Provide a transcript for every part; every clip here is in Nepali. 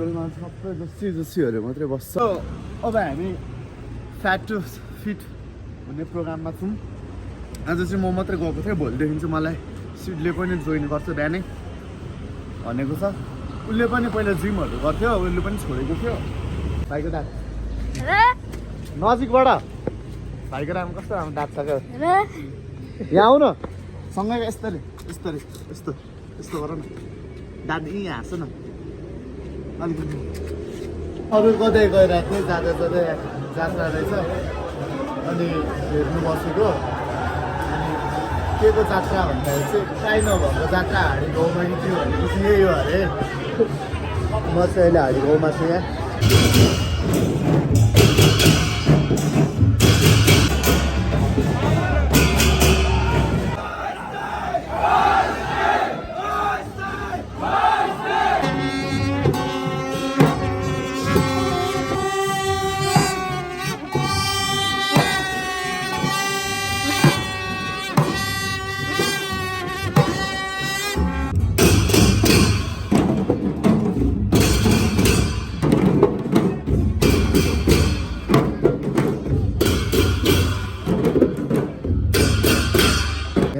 साइकलमा सबै जस्सीहरू मात्रै बस्छ। अब हामी फ्याट टु फिट भन्ने प्रोग्राममा छौँ। आज चाहिँ म मात्रै गएको थिएँ, भोलिदेखि चाहिँ मलाई सिडले पनि जोइन गर्छ बिहानै भनेको छ। उसले पनि पहिला जिमहरू गर्थ्यो, उसले पनि छोडेको थियो। भाइको दाँत नजिकबाट भाइको राम्रो कस्तो राम्रो दाँत छ क्या। यहाँ आऊ न सँगै यस्तरी यस्तरी यस्तो यस्तो गर न, दाँत यहीँ हाँस न अलिकति। अरू कतै गइरहेको थिएँ, जाँदा जाँदै जात्रा रहेछ अनि हेर्नु बसेको। अनि के को जात्रा भन्दाखेरि चाहिँ काहीँ नभएको जात्रा हाडी गाउँमा कि के भनेपछि यही हो अरे। म चाहिँ अहिले हाडी गाउँमा छु यहाँ।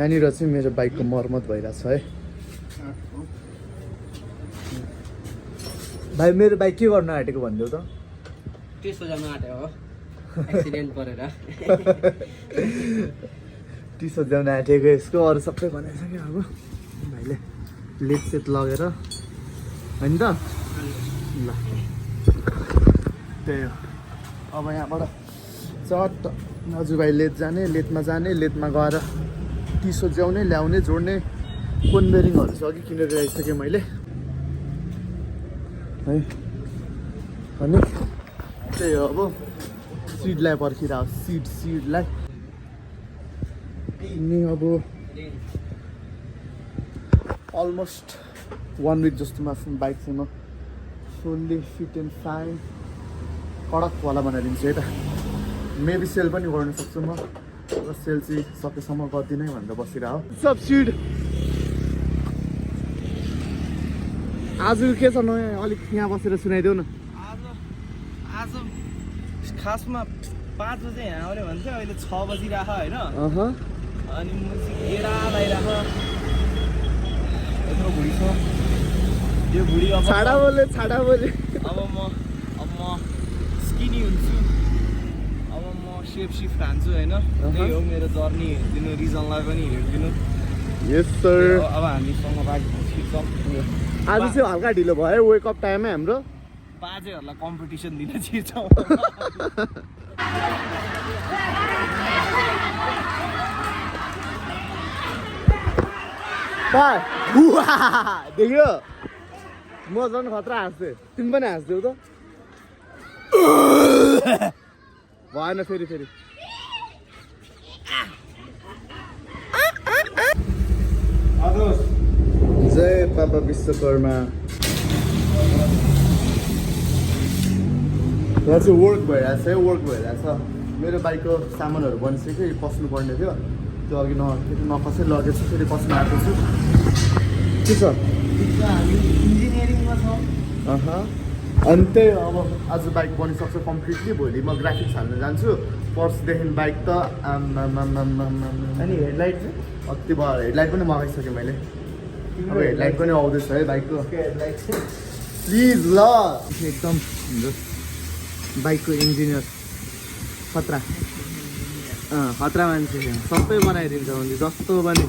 यहाँनिर चाहिँ मेरो बाइकको मर्मत भइरहेछ है। भाइ मेरो बाइक के गर्न आँटेको भनिदेऊ त। त्यसो जान आँट्यो हो, एक्सिडेन्ट परेर। टी सजाउन आँटेको यसको अरू सबै बनाइसक्यो। अब भाइले लेट सेट लगेर होइन त ल त्यही हो। अब यहाँबाट चट्ट दाजुभाइ लेट जाने, लेटमा जाने, लेटमा गएर टी सजाउने, ल्याउने, जोड्ने कोन बेरिङहरू छ अघि किनेर ल्याइसकेँ मैले है। अनि त्यही हो, अब सिडलाई पर्खिरहेको सिडलाई। अनि अब अलमोस्ट 1 विक जस्तोमा बाइक चाहिँ म फुल्ली फिट एन्ड फाइन कडकवाला बनाइदिन्छु है त। मेबी सेल पनि गर्नु सक्छु म, र सेल चाहिँ सकेसम्म गर्दिनँ भनेर बसिरह। सब सिड आज के छ नयाँ अलिक यहाँ बसेर सुनाइदेऊ न। आज खासमा 5 बजे यहाँ आउने भन्छ, अहिले 6 बजिरहेछ होइन। अनि म चाहिँ गेडा लगाइरहेछ यत्रो भुँडी छ। यो भुँडी अब छाडा बोले अब म स्किनी हुन्छु। अब म सेप सिफ्ट हान्छु होइन। त्यही हो मेरो जर्नी हेरिदिनु, रिजनलाई पनि हेरिदिनु। यस सर। अब हामीसँग छिर्छौँ। आज चाहिँ हल्का ढिलो भयो, वेकअप टाइममै हाम्रो बाजेहरूलाई कम्पिटिसन दिन छिर्छौँ। देख्यो म झन् खतरा हाँस्थेँ, तिमी पनि हाँस्देऊ त। भएन फेरि जय बाबा विश्वकर्मा। यहाँ चाहिँ वर्क भइरहेछ है, वर्क भइरहेछ। मेरो बाइकको सामानहरू बनिसक्यो, यो पस्नु पर्ने थियो, त्यो अघि नखसै लगेछ, फेरि पस्नु आएको छु। के छ हामी इन्जिनियरिङमा छौँ। अनि त्यही अब आज बाइक बनिसक्छ कम्प्लिटली। भोलि म ग्राफिक्स हाल्न जान्छु, पर्सिदेखि बाइक त अनि हेडलाइट चाहिँ अति भयो। हेडलाइट पनि मगाइसकेँ मैले, अब हेडलाइट पनि आउँदैछ है बाइकको। प्लिज ल एकदम बाइकको इन्जिनियर खतरा खतरा मान्छे सबै बनाइदिन्छ भने जस्तो पनि।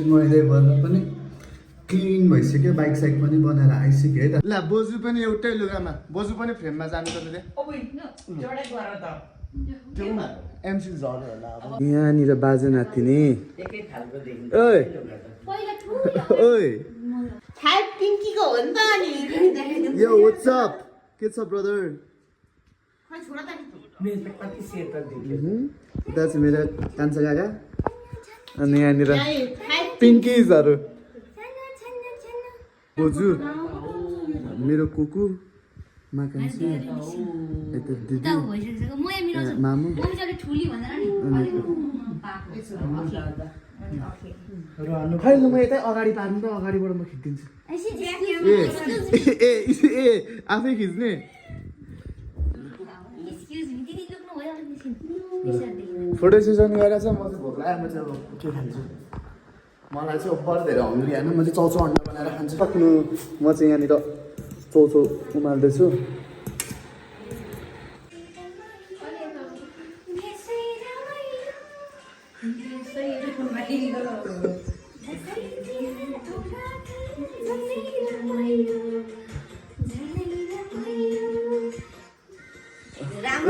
मैले भएर पनि क्लिन भइसक्यो, बाइक साइक पनि बनाएर आइसक्यो है त। ल बोजू पनि एउटै लुगामा, बोजू पनि फ्रेममा जानु पर्छ त्यो एमसी झर्यो होला। अब यहाँनिर बाजे नाति नि ओइ ओइ यो व्हाट्सअप के छ ब्रदर। उता चाहिँ मेरो कान्छा काका, अनि यहाँनिर पिङ्किजहरू, बोजू, मेरो कुकु, माकान्छु यता दिदी मामु खै ल म यतै अगाडि पार्नु त अगाडिबाट म खिचिदिन्छु ए आफै खिच्ने फोटो सेसन गरेर चाहिँ म चाहिँ भोक लाग्यो म चाहिँ अब के खान्छु मलाई चाहिँ ओभर धेरै हङ्ग्री होइन म चाहिँ चौचौ अन्डा बनाएर खान्छु सक्नु म चाहिँ यहाँनिर चौचौ उमाल्दैछु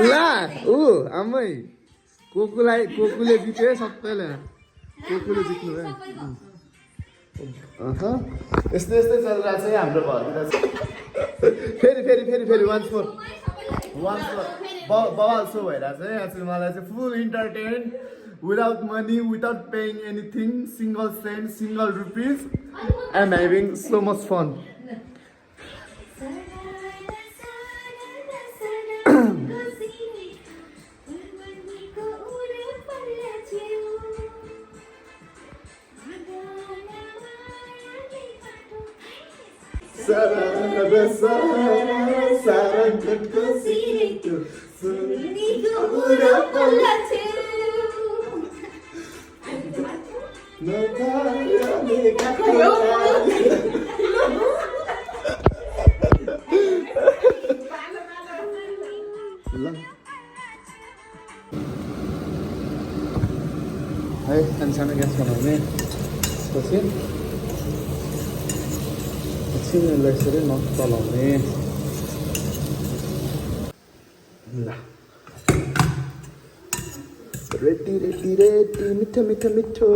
ला ऊ आमै कोकुले जित्यो है सबैले कोकुले जित्नु भयो यस्तै यस्तै चलिरहेको छ है हाम्रो घरतिर फेरि वान्स मोर बवाल सो भइरहेको छ है यहाँ चाहिँ मलाई चाहिँ full entertain without money without paying anything single cent single rupees I am having so much fun है सानो ग्यास बनाउने त्यसपछि एकछिन यसलाई यसरी नचलाउने ल रेडी मिठो मिठो मिठो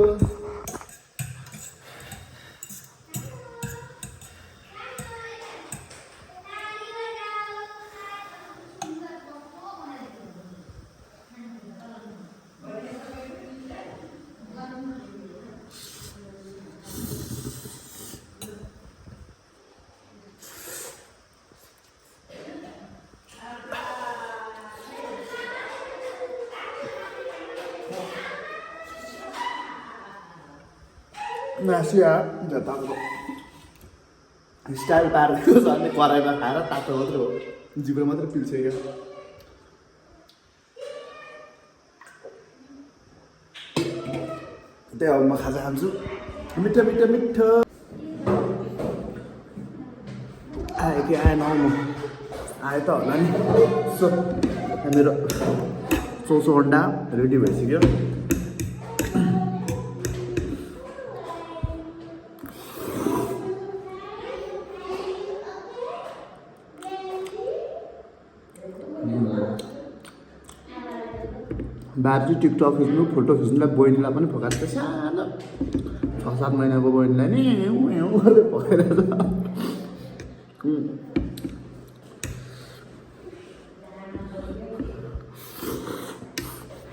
मासु तातो स्टाइल पारेको छ अनि कराईमा खाएर तातो मात्रै हो जिब्रो मात्रै पिल्छ क्या त्यही अब म खाजा खान्छु मिठो मिठो मिठो आयो कि आएन म आयो त होला नि सो मेरो चौचौ अन्डा रेडी भइसक्यो बाजे टिकटक खिच्नु फोटो खिच्नुलाई बहिनीलाई पनि फकाएको छ सानो 6-7 महिनाको बहिनीलाई नि गर्दै फकाइरहेको छ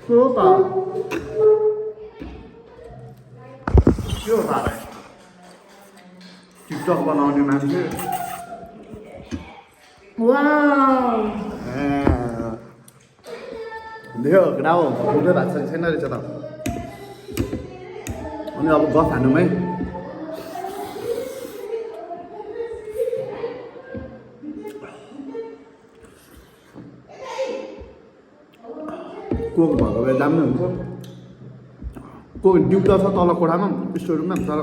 के हो टिकटक बनाउने मान्छे देख्यो केटा हो भिडियो भएको छैन रहेछ त अनि अब गफ हान्नुम है कोक भएको भए दामी हुन्छ कोक ड्युटा छ तल कोठामा स्टोर रुममा तर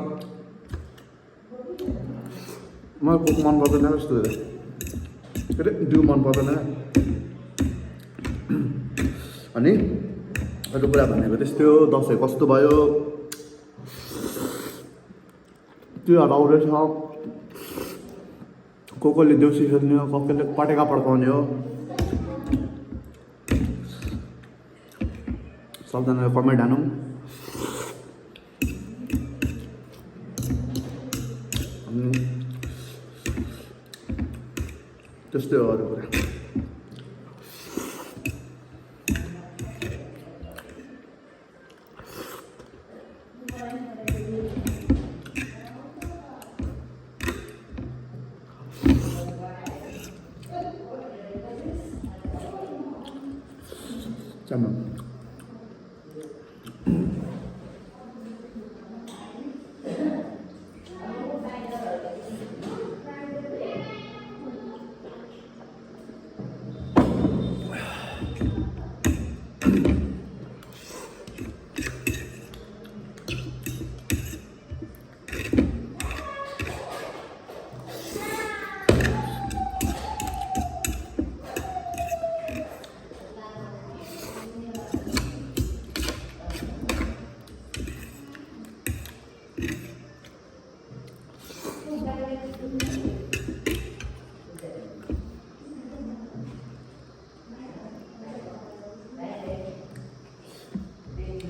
मलाई कोक मन पर्दैन यस्तो के अरे ड्यु मन पर्दैन अनि अरू कुरा भनेको त्यस्तै हो दसैँ कस्तो भयो त्यो आउँदैछ कसले देउसी खेल्ने हो कसले पटेका पड्काउने हो सबजनाले कमेन्ट हानौँ त्यस्तै हो अरू कुरा 짬만.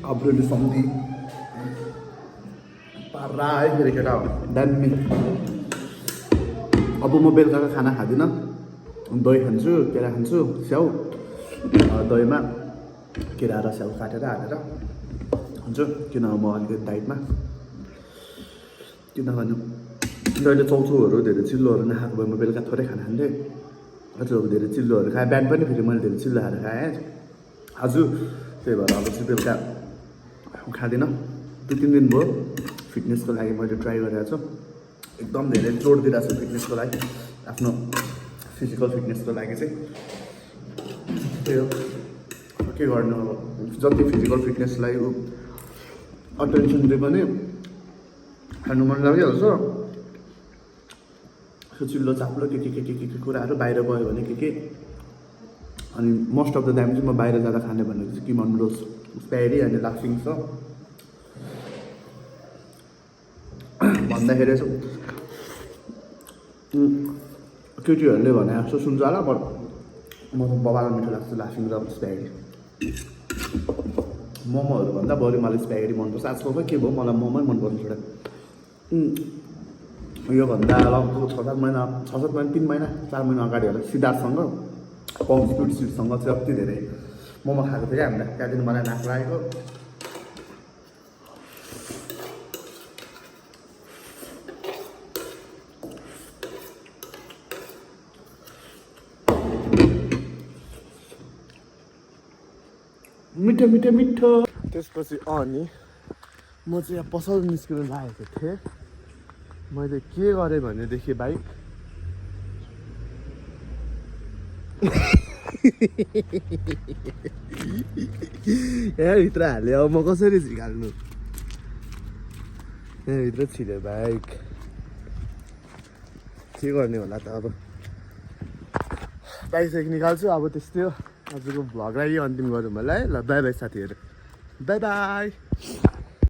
Upload something. पारा है फेरि केटा दामी। अब म बेलुकाको खाना खाँदिनँ, दही खान्छु, केरा खान्छु, स्याउ दहीमा केरा र स्याउ काटेर हालेर खान्छु, किनभने म अलिकति डाइटमा। किनभने जहिले चौचौहरू धेरै चिल्लोहरू नखाएको भए म बेलुका थोरै खाना खान्थेँ। आज अब धेरै चिल्लोहरू खाएँ, बिहान पनि फेरि मैले धेरै चिल्लो खाएर खाएँ आज। त्यही भएर अब चाहिँ बेलुका खाँदिनँ। 2-3 दिन भयो फिटनेसको लागि मैले ट्राई गरेको छु, एकदम धेरै जोड दिइरहेको छु फिटनेसको लागि, आफ्नो फिजिकल फिटनेसको लागि चाहिँ। त्यही हो, के गर्नु अब, जति फिजिकल फिटनेसलाई अटेन्सन दिए पनि खानु मन लागिहाल्छ। चिल्लो चाप्लो के कुराहरू बाहिर गयो भने के अनि मोस्ट अफ द टाइम चाहिँ म बाहिर जाँदा खाने भनेको चाहिँ किमन रोज, स्प्यारी अनि लाफिङ छ भन्दाखेरि चाहिँ केटीहरूले भने जस्तो सुन्छ होला, बट म त बबालाई मिठो लाग्छ लाफिङ र स्प्यारी। मोमोहरू भन्दा बढी मलाई स्प्यागेटी मनपर्छ। आजकल त के भयो मलाई मोमै मनपर्नु छोड्यो। योभन्दा लगभग 6-7 महिना 3 महिना 4 महिना अगाडि होला सिद्धार्थसँग पम्प स्पिड सिटसँग चाहिँ अति धेरै मोमो खाएको थियो क्या हामीले। त्यहाँदेखि मलाई नाक लागेको। मिठो मिठो मिठो। त्यसपछि अनि म चाहिँ यहाँ पसल निस्किन लागेको थिएँ। मैले के गरेँ भनेदेखि बाइक यहाँभित्र हाल्यो, अब म कसरी झिकाल्नु, यहाँभित्र छिर्यो बाइक। के गर्ने होला त अब, बाइक साइक निकाल्छु अब। त्यस्तै हो, आजको भ्लगलाई अन्तिम गरौँ होला है। ल बाई बाई साथीहरू, बाई बाई।